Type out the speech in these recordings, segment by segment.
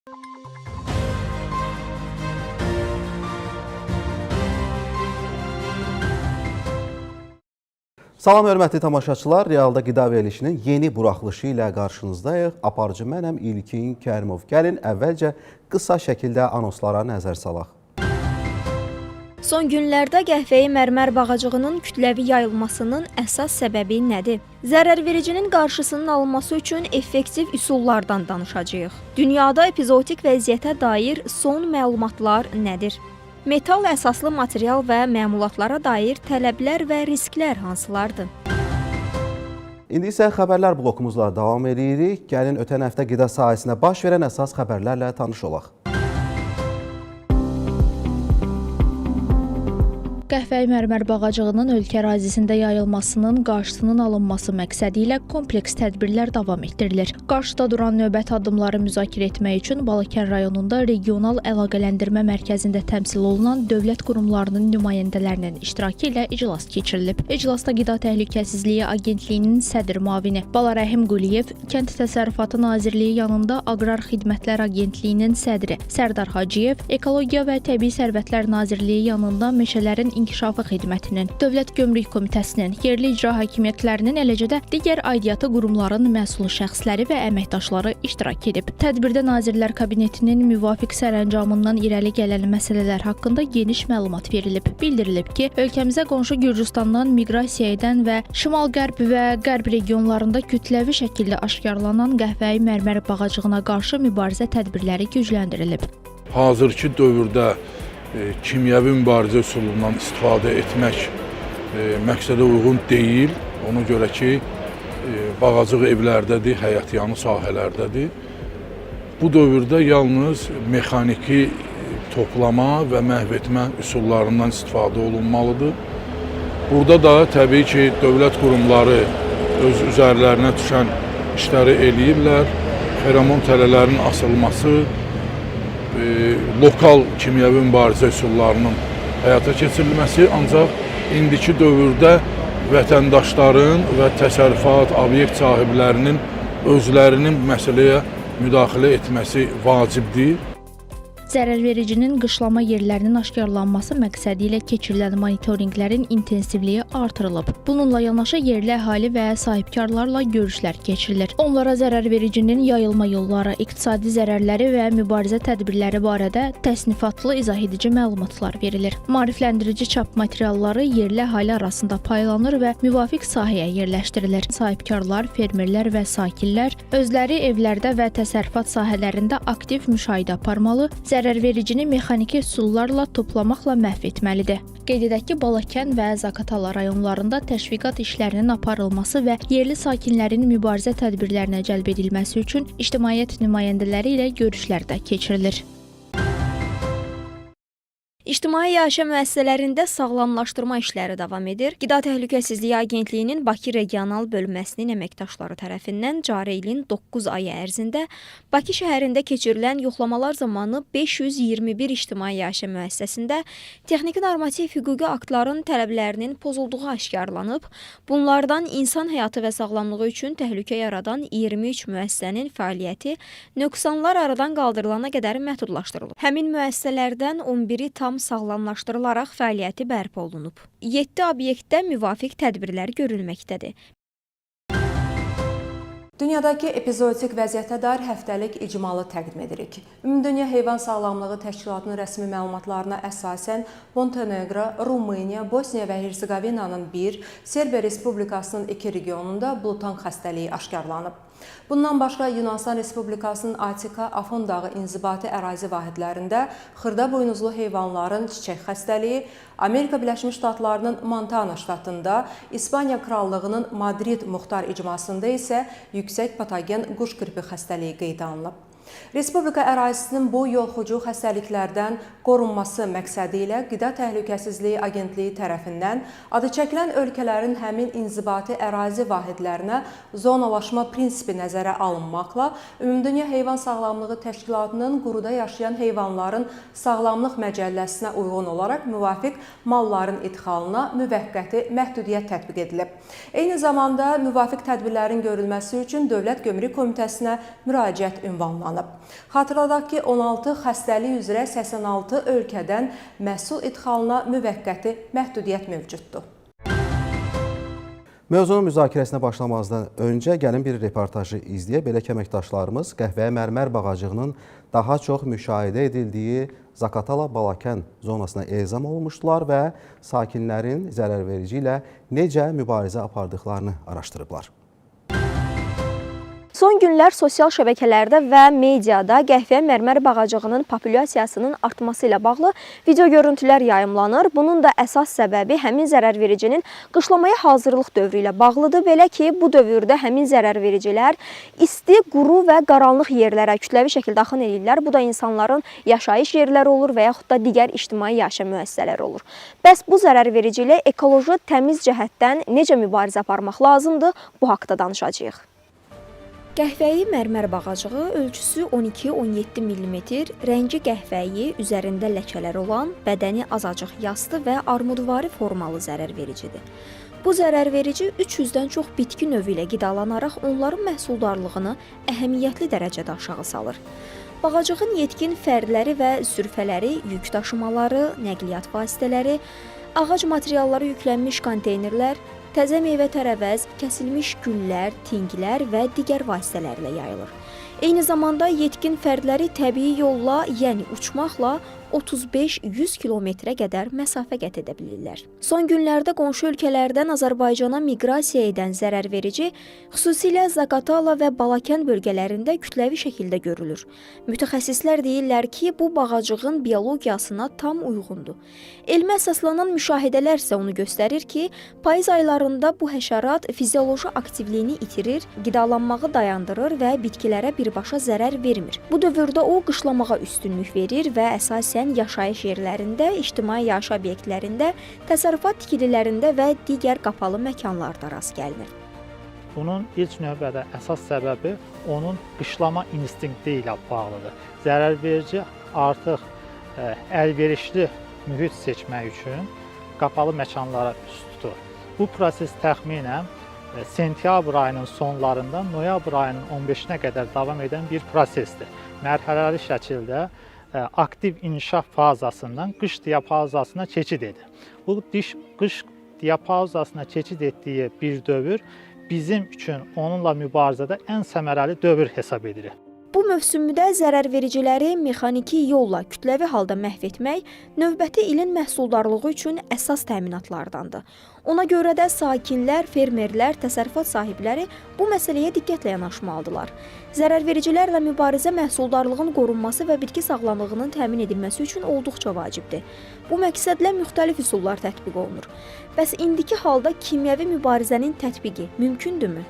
Salam hörmətli tamaşaçılar, Realda Qida verilişinin yeni buraxılışı ilə qarşınızdayıq. Aparıcı mənəm İlkin Kərimov. Gəlin əvvəlcə qısa şəkildə anonslara nəzər salaq. Son günlərdə qəhvəyi mərmər bağacığının kütləvi yayılmasının əsas səbəbi nədir? Zərərvericinin qarşısının alınması üçün effektiv üsullardan danışacağıq. Dünyada epizootik vəziyyətə dair son məlumatlar nədir? Metal əsaslı material və məmulatlara dair tələblər və risklər hansılardır? İndi isə xəbərlər blokumuzla davam edirik. Gəlin ötən həftə qida sahəsində baş verən əsas xəbərlərlə tanış olaq. Qəhvəyi mərmər bağacığının ölkə ərazisində yayılmasının qarşısının alınması məqsədi ilə kompleks tədbirlər davam etdirilir. Qarşıda duran növbəti addımları müzakirə etmək üçün Balakən rayonunda Regional Əlaqələndirmə Mərkəzində təmsil olunan dövlət qurumlarının nümayəndələrinin iştirakı ilə iclas keçirilib. İclasda Qida Təhlükəsizliyi Agentliyinin sədr müavini Balarəhim Quliyev, Kənd Təsərrüfatı Nazirliyi yanında Aqrar Xidmətlər Agentliyinin sədri Sərdar Hacıyev, Ekologiya və Təbii Sərvətlər Nazirliyi yanında Meşələrin İnkişafı Xidmətinin, Dövlət Gömrük Komitəsinin, yerli icra hakimiyyətlərinin, eləcə də digər aidiyyatı qurumların məsul şəxsləri və əməkdaşları iştirak edib. Tədbirdə Nazirlər Kabinetinin müvafiq sərəncamından irəli gələn məsələlər haqqında geniş məlumat verilib. Bildirilib ki, ölkəmizə qonşu Gürcüstandan miqrasiya edən və şimal-qərb və qərb regionlarında kütləvi şəkildə aşkarlanan qəhvəyi mərmər bağacığına qarşı mübarizə tədbirləri gücləndirilib. Hazırki dövrdə kimyəvi mübarizə üsulundan istifadə etmək məqsədə uyğun deyil. Ona görə ki, bağacıq evlərdədir, həyətyanı sahələrdədir. Bu dövrdə yalnız mexaniki toplama və məhv etmə üsullarından istifadə olunmalıdır. Burada da təbii ki, dövlət qurumları öz üzərlərinə düşən işləri eləyirlər. Feromon tələlərinin asılması, lokal kimyəvi mübarizə üsullarının həyata keçirilməsi, ancaq indiki dövrdə vətəndaşların və təsərrüfat obyekt sahiblərinin özlərinin məsələyə müdaxilə etməsi vacibdir. Zərərvericinin qışlama yerlərinin aşkarlanması məqsədi ilə keçirilən monitorinqlərin intensivliyi artırılıb. Bununla yanaşı yerli əhali və sahibkarlarla görüşlər keçirilir. Onlara zərərvericinin yayılma yolları, iqtisadi zərərləri və mübarizə tədbirləri barədə təsnifatlı izah edici məlumatlar verilir. Maarifləndirici çap materialları yerli əhali arasında paylanır və müvafiq sahəyə yerləşdirilir. Sahibkarlar, fermerlər və sakinlər özləri evlərdə və təsərrüfat sahələrində aktiv müşahidə aparmalı, zərərvericini mexaniki üsullarla toplamaqla məhv etməlidir. Qeyd edək ki, Balakən və Zaqatala rayonlarında təşviqat işlərinin aparılması və yerli sakinlərin mübarizə tədbirlərinə cəlb edilməsi üçün ictimaiyyət nümayəndələri ilə görüşlər də keçirilir. İctimai yaşayış müəssisələrində sağlamlaşdırma işləri davam edir. Qida Təhlükəsizliyi Agentliyinin Bakı regional bölməsinin əməkdaşları tərəfindən cari ilin 9 ayı ərzində Bakı şəhərində keçirilən yoxlamalar zamanı 521 ictimai yaşayış müəssisəsində texniki normativ hüquqi aktların tələblərinin pozulduğu aşkarlanıb. Bunlardan insan həyatı və sağlamlığı üçün təhlükə yaradan 23 müəssisənin fəaliyyəti nöqsanlar aradan qaldırılana qədər məhdudlaşdırılıb. Həmin müəssisələrdən 11-i tam sağlamlaşdırılaraq fəaliyyəti bərpa olunub. 7 obyektdə müvafiq tədbirlər görülməkdədir. Dünyadakı epizootik vəziyyətə dair həftəlik icmalı təqdim edirik. Ümumdünya Heyvan Sağlamlığı Təşkilatının rəsmi məlumatlarına əsasən Montenegro, Rumıniya, Bosniya və Herseqovinanın 1, Serbiya Respublikasının 2 regionunda blutank xəstəliyi aşkarlanıb. Bundan başqa Yunanistan Respublikasının Atika, Afon dağı inzibati ərazi vahidlərində xırda buynuzlu heyvanların çiçək xəstəliyi, Amerika Birləşmiş Ştatlarının Montana ştatında, İspaniya Krallığının Madrid muxtar icmasında isə yüksək patogen quş qripi xəstəliyi qeydə alınıb. Respublika ərazisinin bu yolxucu xəstəliklərdən qorunması məqsədi ilə Qida Təhlükəsizliyi Agentliyi tərəfindən adı çəkilən ölkələrin həmin inzibati ərazi vahidlərinə zonalaşma prinsipi nəzərə alınmaqla Ümumdünya Heyvan Sağlamlığı Təşkilatının quruda yaşayan heyvanların sağlamlıq məcəlləsinə uyğun olaraq müvafiq malların idxalına müvəqqəti məhdudiyyət tətbiq edilib. Eyni zamanda müvafiq tədbirlərin görülməsi üçün Dövlət Gömrük Komitəsinə müraciət ünvanlanıb. qadağalanıb. Xatırladaq ki, 16 xəstəlik üzrə 86 ölkədən məhsul idxalına müvəqqəti məhdudiyyət mövcuddur. Mövzunun müzakirəsinə başlamazdan öncə gəlin bir reportajı izləyək. Belə ki, əməkdaşlarımız qəhvəyi mərmər bağacığının daha çox müşahidə edildiyi Zaqatala Balakən zonasına ezam olunmuşdular və sakinlərin zərərverici ilə necə mübarizə apardıqlarını araşdırıblar. Son günlər sosial şəbəkələrdə və mediada qəhvəyi mərmər bağacığının populyasiyasının artması ilə bağlı video görüntülər yayımlanır. Bunun da əsas səbəbi həmin zərərvericinin qışlamaya hazırlıq dövrü ilə bağlıdır. Belə ki, bu dövrdə həmin zərərvericilər isti, quru və qaranlıq yerlərə kütləvi şəkildə axın edirlər. Bu da insanların yaşayış yerləri olur və yaxud da digər ictimai yaşayış müəssisələri olur. Bəs bu zərərverici ilə ekoloji təmiz cəhətdən necə mübarizə aparmaq lazımdır? Bu haqda danışacağıq. Qəhvəyi mərmər bağacığı ölçüsü 12-17 mm, rəngi qəhvəyi, üzərində ləkələr olan, bədəni azacıq yastı və armudvari formalı zərərvericidir. Bu zərərverici 300-dən çox bitki növü ilə qidalanaraq onların məhsuldarlığını əhəmiyyətli dərəcədə aşağı salır. Bağacığın yetkin fərdləri və sürfələri, yük daşımaları, nəqliyyat vasitələri, ağac materialları yüklənmiş konteynerlər, təzə meyvə-tərəvəz, kəsilmiş güllər, tinglər və digər vasitələrlə yayılır. Eyni zamanda yetkin fərdləri təbii yolla, yəni uçmaqla 35-100 kilometrə qədər məsafə qət edə bilirlər. Son günlərdə qonşu ölkələrdən Azərbaycana miqrasiya edən zərərverici xüsusilə Zaqatala və Balakən bölgələrində kütləvi şəkildə görülür. Mütəxəssislər deyirlər ki, bu bağacığın biologiyasına tam uyğundur. Elmə əsaslanan müşahidələr isə onu göstərir ki, payız aylarında bu həşərat fizioloji aktivliyini itirir, qidalanmağı dayandırır və bitkilərə birbaşa zərər vermir. Bu dövrdə o qışlamağa üstünlük verir və əsasən yaşayış yerlərində, ictimai yaşayış obyektlərində, təsərrüfat tikililərində və digər qapalı məkanlarda rast gəlinir. Bunun ilk növbədə əsas səbəbi onun qışlama instinkti ilə bağlıdır. Zərərverici artıq əlverişli mühit seçmək üçün qapalı məkanlara üz tutur. Bu proses təxminən sentyabr ayının sonlarından noyabr ayının 15-nə qədər davam edən bir prosesdir. Mərhələli şəkildə aktiv inkişaf fazasından qış diapauzasına keçid edir. Bu qış diapauzasına keçid etdiyi bir dövr bizim üçün onunla mübarizədə ən səmərəli dövr hesab edilir. Bu mövsümdə zərərvericiləri mexaniki yolla kütləvi halda məhv etmək növbəti ilin məhsuldarlığı üçün əsas təminatlardandır. Ona görə də sakinlər, fermerlər, təsərrüfat sahibləri bu məsələyə diqqətlə yanaşmalıdırlar. Zərərvericilərlə mübarizə məhsuldarlığın qorunması və bitki sağlamlığının təmin edilməsi üçün olduqca vacibdir. Bu məqsədlə müxtəlif üsullar tətbiq olunur. Bəs indiki halda kimyəvi mübarizənin tətbiqi mümkündürmü?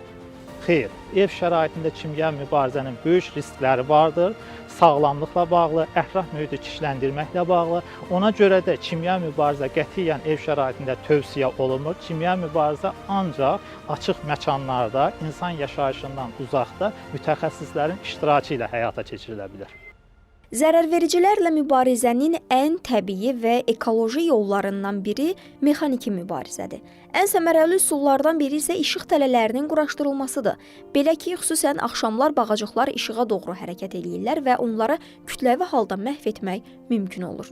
Xeyr, ev şəraitində kimyəvi mübarizənin böyük riskləri vardır. Sağlamlıqla bağlı, ətraf mühiti çirkləndirməklə bağlı. Ona görə də kimyəvi mübarizə qətiyyən ev şəraitində tövsiyə olunmur. Kimyəvi mübarizə ancaq açıq məkanlarda, insan yaşayışından uzaqda mütəxəssislərin iştirakı ilə həyata keçirilə bilər. Zərərvericilərlə mübarizənin ən təbii və ekoloji yollarından biri mexaniki mübarizədir. Ən səmərəli üsullardan biri isə işıq tələlərinin quraşdırılmasıdır. Belə ki, xüsusən axşamlar bağacıqlar işığa doğru hərəkət eləyirlər və onları kütləvi halda məhv etmək mümkün olur.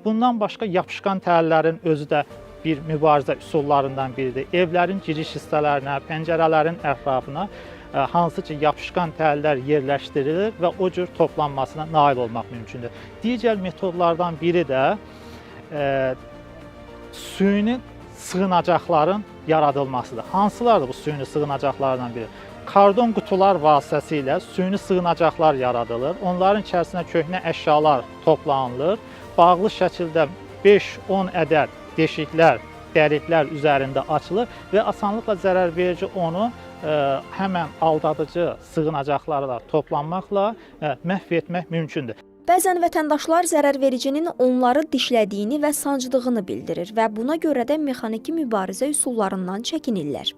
Bundan başqa yapışqan tələlərin özü də bir mübarizə üsullarından biridir. Evlərin giriş hissələrinə, pəncərələrin ətrafına hansı ki yapışqan təllər yerləşdirilir və o cür toplanmasına nail olmaq mümkündür. Digər metodlardan biri də süni sığınacaqların yaradılmasıdır. Hansılardır bu süni sığınacaqlardan biri? Kardon qutular vasitəsilə süni sığınacaqlar yaradılır. Onların içərisinə köhnə əşyalar toplanılır. Bağlı şəkildə 5-10 ədəd deşiklər, dəliklər üzərində açılır və asanlıqla zərərverici onu həmən aldadıcı sığınacaqlarla toplanmaqla məhv etmək mümkündür. Bəzən vətəndaşlar zərərvericinin onları dişlədiyini və sancdığını bildirir və buna görə də mexaniki mübarizə üsullarından çəkinirlər.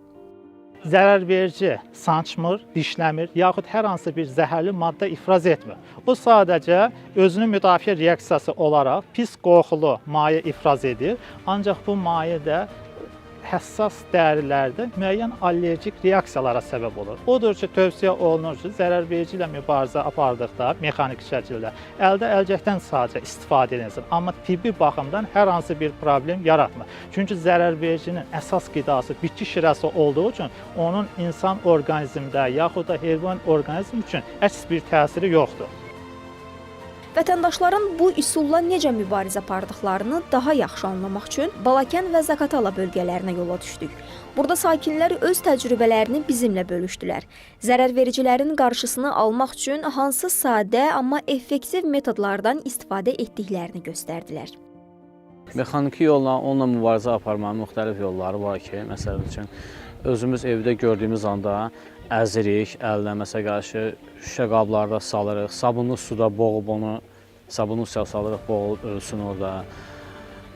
Zərərverici sancmır, dişləmir, yaxud hər hansı bir zəhərli maddə ifraz etmir. O sadəcə özünü müdafiə reaksiyası olaraq pis qoxulu maye ifraz edir. Ancaq bu maye də həssas dərilərdə müəyyən allergik reaksiyalara səbəb olur. Odur ki, tövsiyə olunur ki, zərərverici ilə mübarizə apardıqda mexaniki şəkildə əldə əlcəkdən sadəcə istifadə edilsin, amma tibbi baxımdan hər hansı bir problem yaratmır. Çünki zərərvericinin əsas qidası bitki şirəsi olduğu üçün onun insan orqanizmdə yaxud da heyvan orqanizm üçün əks bir təsiri yoxdur. Vətəndaşların bu üsulla necə mübarizə apardıqlarını daha yaxşı anlamaq üçün Balakən və Zaqatala bölgələrinə yola düşdük. Burada sakinlər öz təcrübələrini bizimlə bölüşdülər. Zərərvericilərin qarşısını almaq üçün hansı sadə, amma effektiv metodlardan istifadə etdiklərini göstərdilər. Mexaniki yolla onunla mübarizə aparmanın müxtəlif yolları var ki, məsəl üçün özümüz evdə gördüyümüz anda əzirik, əllə məsələ qarşı şüşə qablarda salırıq, sabunlu suda boğub onu, sabunlu suya salırıq, boğulub ölsün orada.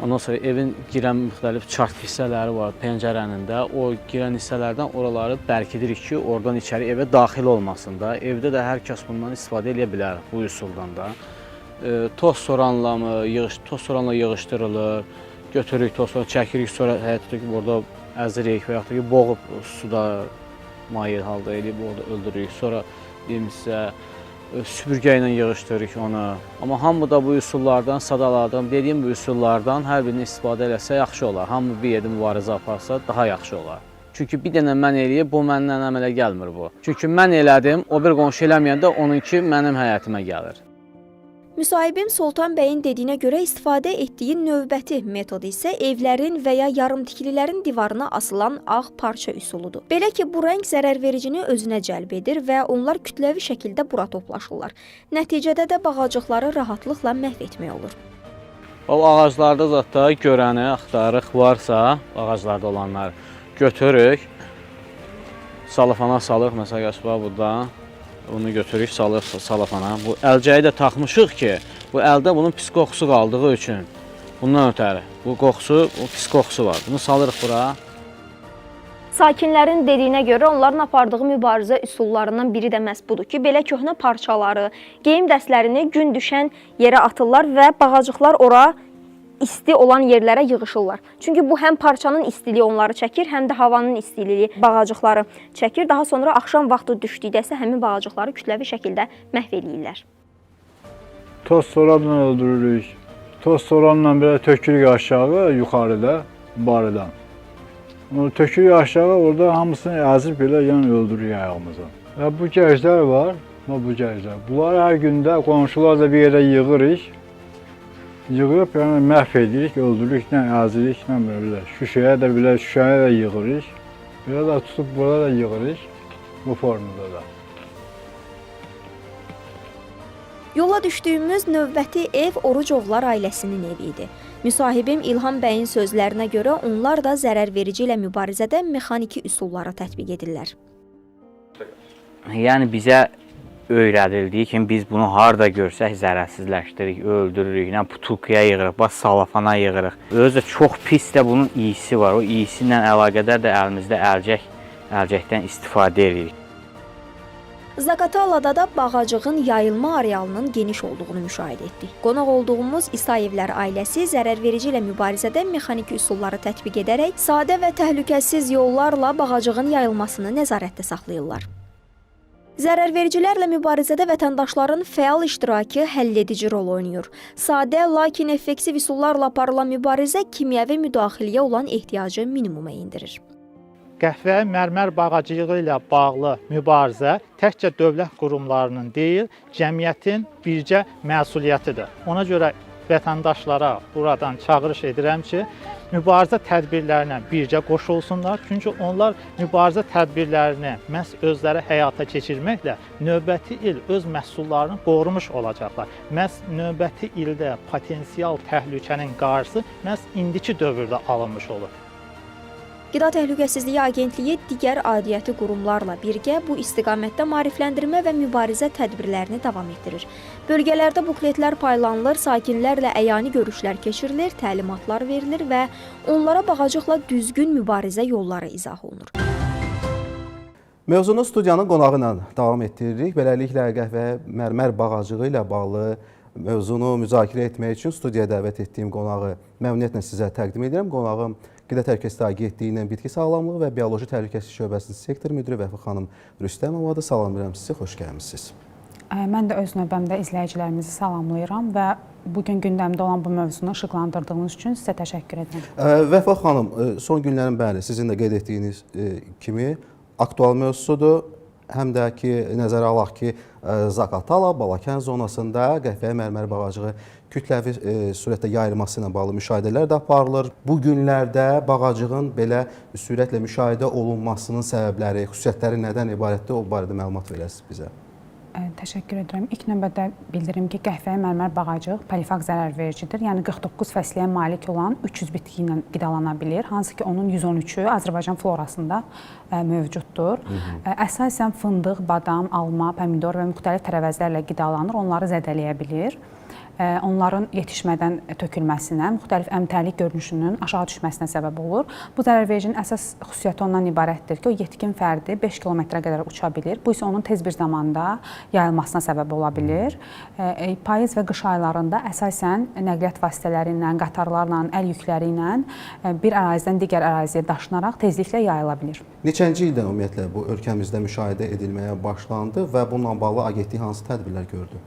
Ondan sonra evin girən müxtəlif çarx hissələri var pəncərənin də, o girən hissələrdən oraları bərkidirik ki, oradan içəri evə daxil olmasın da. Evdə də hər kəs bundan istifadə edə bilər bu üsuldan da. Toz soranla mı, toz soranla yığışdırılır, götürürük toz soranla, çəkirik, sonra həyətdə ki, orada əzirik və yaxud da ki, boğub suda maye halda eləyib orada öldürürük. Sonra deyim sizə süpürgə ilə yığışdırırıq onu. Amma hamı da bu üsullardan, sadalardan, dediyim bu üsullardan hər birini istifadə eləsə yaxşı olar. Hamı bir yerdə mübarizə aparsa daha yaxşı olar. Çünki bir dənə mən eləyib, bu məndən əmələ gəlmir bu. Çünki mən elədim, o bir qonşu eləməyəndə onunki mənim həyətimə gəlir. Müsahibim Soltan bəyin dediyinə görə istifadə etdiyi növbəti metod isə evlərin və ya yarımtikililərin divarına asılan ağ parça üsuludur. Belə ki, bu rəng zərərvericini özünə cəlb edir və onlar kütləvi şəkildə bura toplaşırlar. Nəticədə də bağacıqları rahatlıqla məhv etmək olur. O ağaclarda zətdə görəni axtarırıq, varsa ağaclarda olanları götürürük, salafana salırıq, məsəl qəsba burada. Onu götürürük, salırıq salafana. Bu əlcəyi də taxmışıq ki, bu əldə bunun pis qoxusu qaldığı üçün bundan ötəri. Bu qoxusu, o pis qoxusu var. Bunu salırıq bura. Sakinlərin dediyinə görə onların apardığı mübarizə üsullarından biri də məhz budur ki, belə köhnə parçaları, geyim dəstlərini gün düşən yerə atırlar və bağacıqlar ora isti olan yerlərə yığışırlar. Çünki bu həm parçanın istiliyi onları çəkir, həm də havanın istiliyi bağacıqları çəkir. Daha sonra axşam vaxtı düşdükdə isə həmin bağacıqları kütləvi şəkildə məhv eləyirlər. Toz soranla öldürürük. Toz soranla belə tökürük aşağı, yuxarıda, barıdan. Onu tökürük aşağı, orada hamısını əzib belə yəni öldürürük ayağımıza. Və bu gəclər var, bu gəclər. Bunları hər gündə qonşular da bir yerə yığırıq. Yığıb, yəni məhv edirik, öldürürük, nə əzirik, nə belə. Şüşəyə də belə, şüşəyə də yığırıq. Belə də tutub burada da yığırıq, bu formada da. Yola düşdüyümüz növbəti ev Orucovlar ailəsinin evi idi. Müsahibim İlham bəyin sözlərinə görə onlar da zərərverici ilə mübarizədə mexaniki üsulları tətbiq edirlər. Yəni bizə öyrədildiyi kimi biz bunu harda görsək zərərsizləşdiririk, öldürürük, nə butulkaya yığırıq, bax salafana yığırıq. Özü də çox pis də bunun iyisi var. O iyisi ilə əlaqədar da əlimizdə əlcəkdən istifadə edirik. Zaqatalada da bağacığın yayılma arealının geniş olduğunu müşahidə etdik. Qonaq olduğumuz İsayevlər ailəsi zərərverici ilə mübarizədə mexaniki üsulları tətbiq edərək sadə və təhlükəsiz yollarla bağacığın yayılmasını nəzarətdə saxlayırlar. Zərərvericilərlə mübarizədə vətəndaşların fəal iştirakı həlledici rol oynayır. Sadə, lakin effektiv üsullarla aparılan mübarizə kimyəvi müdaxiləyə olan ehtiyacı minimuma endirir. Qəhvəyi mərmər bağacığı ilə bağlı mübarizə təkcə dövlət qurumlarının deyil, cəmiyyətin bircə məsuliyyətidir. Ona görə vətəndaşlara buradan çağırış edirəm ki, mübarizə tədbirlərinə bircə qoşulsunlar. Çünki onlar mübarizə tədbirlərini məhz özləri həyata keçirməklə növbəti il öz məhsullarını qorumuş olacaqlar. Məhz növbəti ildə potensial təhlükənin qarşısı məhz indiki dövrdə alınmış olur. Qida Təhlükəsizliyi Agentliyi digər aidiyyəti qurumlarla birgə bu istiqamətdə maarifləndirmə və mübarizə tədbirlərini davam etdirir. Bölgələrdə bukletlər paylanılır, sakinlərlə əyani görüşlər keçirilir, təlimatlar verilir və onlara bağacıqla düzgün mübarizə yolları izah olunur. Mövzunu studiyanın qonağı ilə davam etdiririk. Beləliklə qəhvə mərmər bağacığı ilə bağlı mövzunu müzakirə etmək üçün studiyaya dəvət etdiyim qonağı məmnuniyyətlə sizə təqdim edirəm. Qonağım Qida Təhlükəsizliyi Agentliyinin bitki sağlamlığı və bioloji təhlükəsizlik şöbəsinin sektor müdiri Vəfa xanım Rüstəmovadır. Salamlayıram sizi, xoş gəlmisiniz. Mən də öz növbəmdə izləyicilərimizi salamlayıram və bugün gündəmdə olan bu mövzunu işıqlandırdığınız üçün sizə təşəkkür edirəm. Vəfa xanım, son günlərin bəli, sizin də qeyd etdiyiniz kimi aktual mövzusudur. Həm də ki, nəzərə alaq ki, Zaqatala, Balakən zonasında qəhvəyi mərmər bağacığı kütləvi sürətdə yayılması ilə bağlı müşahidələr də aparılır. Bu günlərdə bağacığın belə sürətlə müşahidə olunmasının səbəbləri, xüsusiyyətləri nədən ibarətdir? O barədə məlumat verəsiniz bizə. Təşəkkür edirəm. İlk növbədə bildirim ki, qəhvəyi mərmər bağacıq polifaq zərərvericidir. Yəni 49 fəsliyə malik olan 300 bitki ilə qidalana bilir, hansı ki onun 113-ü Azərbaycan florasında mövcuddur. Əsasən fındıq, badam, alma, pomidor və müxtəlif tərəvəzlərlə qidalanır, onları zədələyə bilir. Onların yetişmədən tökülməsinə, müxtəlif əmtəlik görünüşünün aşağı düşməsinə səbəb olur. Bu zərərvericinin əsas xüsusiyyəti ondan ibarətdir ki, o yetkin fərdi 5 kilometrə qədər uça bilir. Bu isə onun tez bir zamanda yayılmasına səbəb ola bilir. Payız və qış aylarında əsasən nəqliyyat vasitələri ilə, qatarlarla, əl yükləri ilə bir ərazidən digər əraziyə daşınaraq tezliklə yayıla bilir. Neçənci ildən ümumiyyətlə bu ölkəmizdə müşahidə edilməyə başlandı və bununla bağlı agentlik hansı tədbirlər gördü?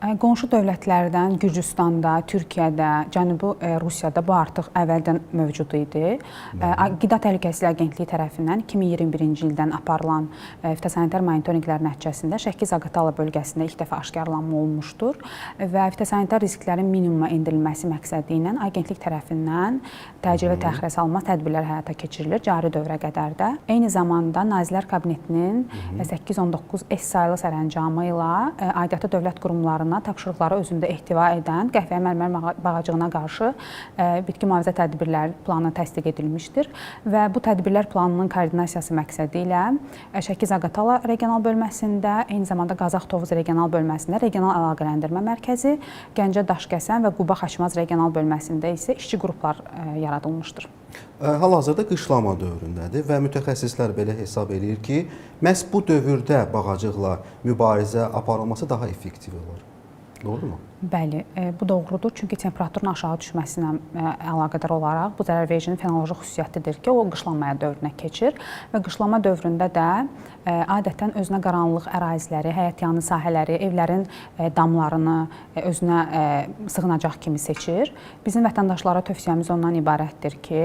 Qonşu dövlətlərdən Gürcüstanda, Türkiyədə, Cənubi Rusiyada bu artıq əvvəldən mövcud idi. Qida Təhlükəsizliyi Agentliyi tərəfindən 2021-ci ildən aparılan fitosanitar monitorinqlər nəticəsində Şəki-Zaqatala bölgəsində ilk dəfə aşkarlanma olmuşdur və fitosanitar risklərin minimuma endirilməsi məqsədi ilə agentlik tərəfindən təcili və təxirə salınmaz tədbirlər həyata keçirilir cari dövrə qədər də. Eyni zamanda Nazirlər Kabinetinin 819 S saylı sərəncamı ilə aidiyyatı dövlət qurumlarına tapşırıqları özündə ehtiva edən qəhvəyi mərmər bağacığına qarşı bitki mühafizə tədbirləri planı təsdiq edilmişdir və bu tədbirlər planının koordinasiyası məqsədi ilə Şəki-Zaqatala regional bölməsində, eyni zamanda Qazax-Tovuz regional bölməsində regional əlaqələndirmə mərkəzi, Gəncə-Daşkəsən və Quba-Xaçmaz regional bölməsində isə işçi qruplar yaradılmışdır. Hal-hazırda qışlama dövründədir və mütəxəssislər belə hesab eləyir ki, məhz bu dövrdə bağacıqla mübarizə aparılması daha effektiv olar. Doğrumu? Bəli, bu doğrudur. Çünki temperaturun aşağı düşməsinə əlaqədar olaraq bu zərərvericinin fenoloji xüsusiyyətidir ki, o qışlanmaya dövrünə keçir və qışlama dövründə də adətən özünə qaranlıq əraziləri, həyətyanı sahələri, evlərin damlarını özünə sığınacaq kimi seçir. Bizim vətəndaşlara tövsiyəmiz ondan ibarətdir ki,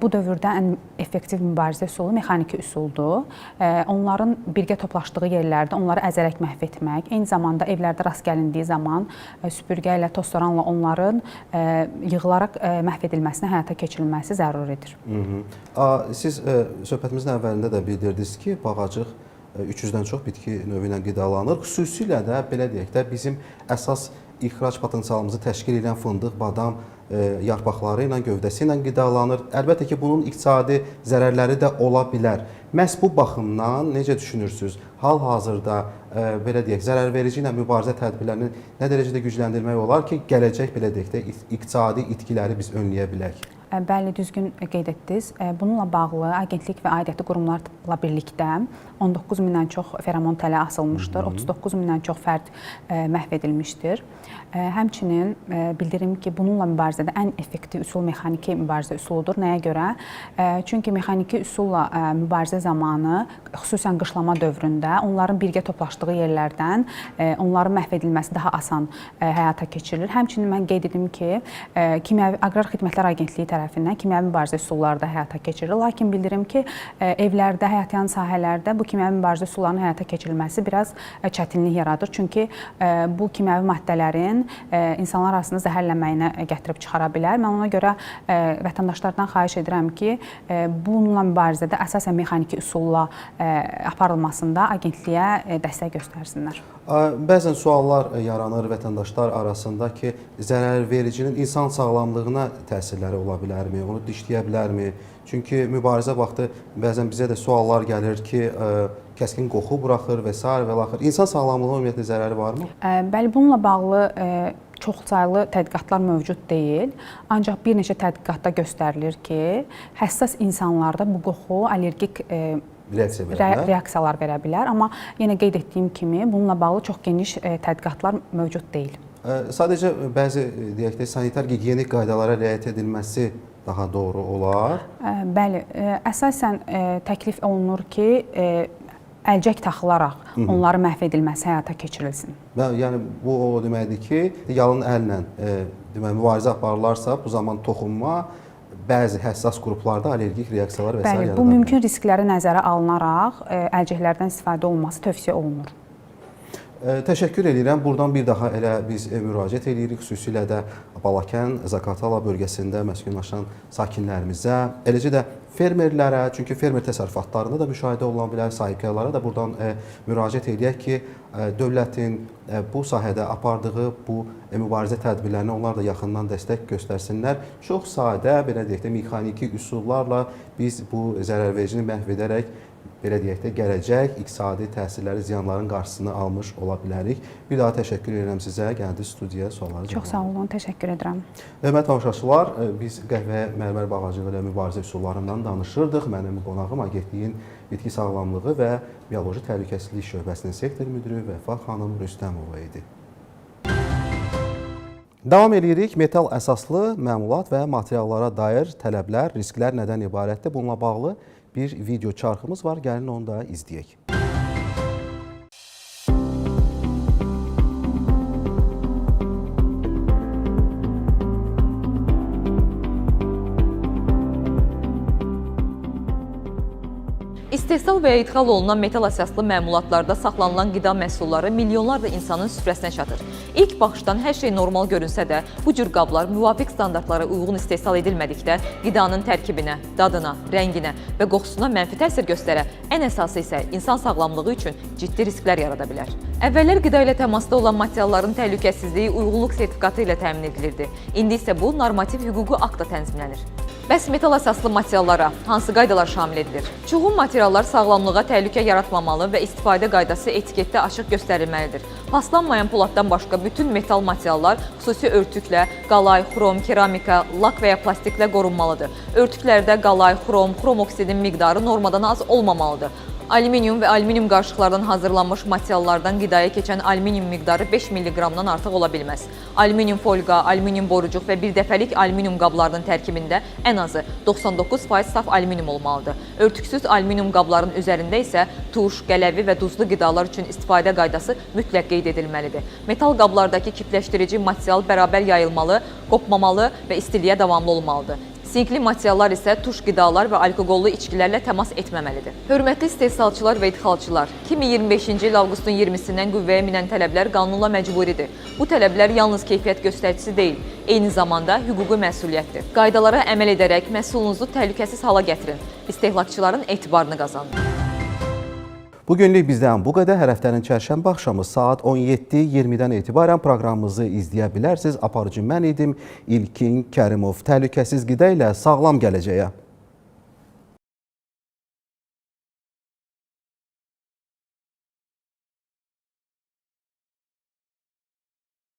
bu dövrdə ən effektiv mübarizə üsulu mexaniki üsuldur. Onların birgə toplaşdığı yerlərdə onları əzərək məhv etmək, eyni zamanda evlərdə rast gəlindiyi zaman süpürgə ilə, tozsoranla onların yığılaraq məhv edilməsinə, həyata keçirilməsi zəruridir. Siz söhbətimizin əvvəlində də bildirdiniz ki, bağacıq 300-dən çox bitki növü ilə qidalanır. Xüsusilə də, belə deyək də, bizim əsas ixrac potensialımızı təşkil edən fındıq, badam yarpaqları ilə, gövdəsi ilə qidalanır. Əlbəttə ki, bunun iqtisadi zərərləri də ola bilər. Məhz bu baxımdan necə düşünürsünüz? Hal-hazırda belə deyək, zərərverici ilə mübarizə tədbirlərini nə dərəcədə gücləndirmək olar ki, gələcək belə deyək də iqtisadi itkiləri biz önləyə bilək? Bəli, düzgün qeyd etdiniz. Bununla bağlı agentlik və aidiyyatı qurumlarla birlikdə 19 mindən çox feromon tələ asılmışdır, 39 mindən çox fərd məhv edilmişdir. Həmçinin bildirim ki, bununla mübarizədə ən effektiv üsul mexaniki mübarizə üsuludur. Nəyə görə? Çünki mexaniki üsulla mübarizə zamanı, xüsusən qışlama dövründə onların birgə toplaşdığı yerlərdən onların məhv edilməsi daha asan həyata keçirilir. Həmçinin mən qeyd edim ki, Kimyəvi Aqrar Xidmətlər Agentliyi tərəfindən kimyəvi mübarizə üsulları da həyata keçirilir. Lakin bildirim ki, evlərdə, həyətyanı sahələrdə bu kimyəvi mübarizə üsullarının həyata keçirilməsi biraz çətinlik yaradır. Çünki bu kimyəvi maddələrin insanlar arasında zəhərlənməyinə gətirib çıxara bilər. Mən ona görə vətəndaşlardan xahiş edirəm ki, bununla mübarizədə əsasən mexaniki üsulla aparılmasında agentliyə dəstək göstərsinlər. Bəzən suallar yaranır vətəndaşlar arasında ki, zərərvericinin insan sağlamlığına təsirləri ola bilərmi, onu dişləyə bilərmi? Çünki mübarizə vaxtı bəzən bizə də suallar gəlir ki, kəskin qoxu buraxır və sair və ilaxır. İnsan sağlamlığına ümumiyyətlə zərəri varmı? Bəli, bununla bağlı çoxsaylı tədqiqatlar mövcud deyil. Ancaq bir neçə tədqiqatda göstərilir ki, həssas insanlarda bu qoxu allergik reaksiyalar verə bilər. Amma yenə qeyd etdiyim kimi bununla bağlı çox geniş tədqiqatlar mövcud deyil. Sadəcə bəzi deyək də sanitar gigiyenik qaydalara riayət edilməsi daha doğru olar? Bəli, əsasən təklif olunur ki, əlcək taxılaraq onların məhv edilməsi həyata keçirilsin. Və yəni bu o deməkdir ki, yalın əllə deməli mübarizə aparılarsa, bu zaman toxunma bəzi həssas qruplarda allergik reaksiyalar və sair yarada bilər. Bəli, bu mümkün riskləri nəzərə alınaraq əlcəklərdən istifadə olunması tövsiyə olunur. Təşəkkür edirəm. Buradan bir daha elə biz müraciət edirik, xüsusilə də Balakən, Zaqatala bölgəsində məskunlaşan sakinlərimizə, eləcə də fermerlərə, çünki fermer təsərrüfatlarında da müşahidə oluna bilər, sahibkarlara da buradan müraciət edək ki, dövlətin bu sahədə apardığı bu mübarizə tədbirlərinə onlar da yaxından dəstək göstərsinlər. Çox sadə, belə deyək də, mexaniki üsullarla biz bu zərərvericini məhv edərək, belə deyək də, gələcək iqtisadi təsirləri, ziyanların qarşısını almış ola bilərik. Bir daha təşəkkür edirəm sizə. Gəldiniz studiyaya, sualları cavablandırdınız. Çox sağ olun, təşəkkür edirəm. Hörmətli tamaşaçılar, biz qəhvəyə mərmər bağacığı ilə mübarizə üsullarından danışırdıq. Mənim qonağım Agentliyin Bitki Sağlamlığı və Bioloji Təhlükəsizlik Şöbəsinin sektor müdiri Vəfa xanım Rüstəmova idi. Davam edirik. Metal əsaslı məmulat və materiallara dair tələblər, risklər nədən ibarətdir? Bununla bağlı bir video çarxımız var. Gəlin onu da izləyək. İstehsal və ya idxal olunan metal əsaslı məmulatlarda saxlanılan qida məhsulları milyonlarla insanın süfrəsinə çatır. İlk baxışdan hər şey normal görünsə də, bu cür qablar müvafiq standartlara uyğun istehsal edilmədikdə qidanın tərkibinə, dadına, rənginə və qoxusuna mənfi təsir göstərə, ən əsası isə insan sağlamlığı üçün ciddi risklər yarada bilər. Əvvəllər qida ilə təmasda olan materialların təhlükəsizliyi uyğunluq sertifikatı ilə təmin edilirdi. İndi isə bu normativ hüquqi aktla tənzimlənir. Bəs metal əsaslı materiallara hansı qaydalar şamil edilir? Çuğun materiallar sağlamlığa təhlükə yaratmamalı və istifadə qaydası etiketdə açıq göstərilməlidir. Paslanmayan poladdan başqa bütün metal materiallar xüsusi örtüklə, qalay, xrom, keramika, lak və ya plastiklə qorunmalıdır. Örtüklərdə qalay, xrom, xrom oksidin miqdarı normadan az olmamalıdır. Alüminium və alüminium qarışıqlardan hazırlanmış materiallardan qidaya keçən alüminium miqdarı 5 milliqramdan artıq ola bilməz. Alüminium folqa, alüminium borucuq və bir dəfəlik alüminium qablarının tərkibində ən azı 99% saf alüminium olmalıdır. Örtüksüz alüminium qabların üzərində isə turş, qələvi və duzlu qidalar üçün istifadə qaydası mütləq qeyd edilməlidir. Metal qablardakı kipləşdirici material bərabər yayılmalı, qopmamalı və istiliyə davamlı olmalıdır. Sinkli materiallar isə turş qidalar və alkoqollu içkilərlə təmas etməməlidir. Hörmətli istehsalçılar və idxalçılar, 2025-ci il avqustun 20-sindən qüvvəyə minən tələblər qanunla məcburidir. Bu tələblər yalnız keyfiyyət göstəricisi deyil, eyni zamanda hüquqi məsuliyyətdir. Qaydalara əməl edərək məhsulunuzu təhlükəsiz hala gətirin, istehlakçıların etibarını qazanın. Bugünlük bizdən bu qədər. Hər həftənin çərşənbə axşamı saat 17:20-dən etibarən proqramımızı izləyə bilərsiniz. Aparıcı mən idim, İlkin Kərimov. Təhlükəsiz qida ilə sağlam gələcəyə.